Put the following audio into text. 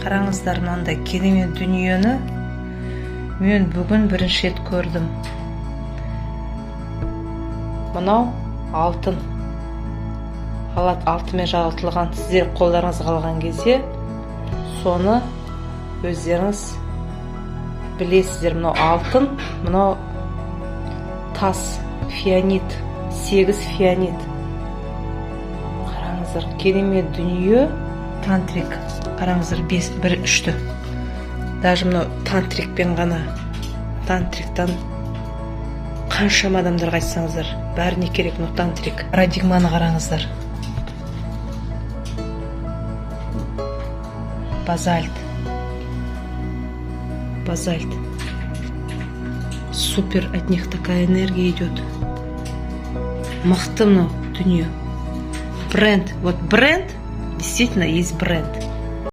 Қараңыздар, мынандай керемет дүниені мен бүгін бірінші рет көрдім. Мынау алтын, алтынмен жаратылған. Сіздер қолдарыңызға алған кезде соны өздеріңіз білесіздер. Мынау алтын, мынау тас, фианит, сегіз фианит. Қараңыздар, керемет дүние. Тантрик, қараңыздар, бес, бір, үшті. Даже мынау тантрикпен ғана, тантриктан қаншама адамдарға айтсаңыздар, бәріне керек мынау тантрик. Парадигманы қараңыздар. Базальт, базальт, супер, от них такая энергия идет. Мықты мынау дүние. Бренд, вот бренд, действительно есть бренд.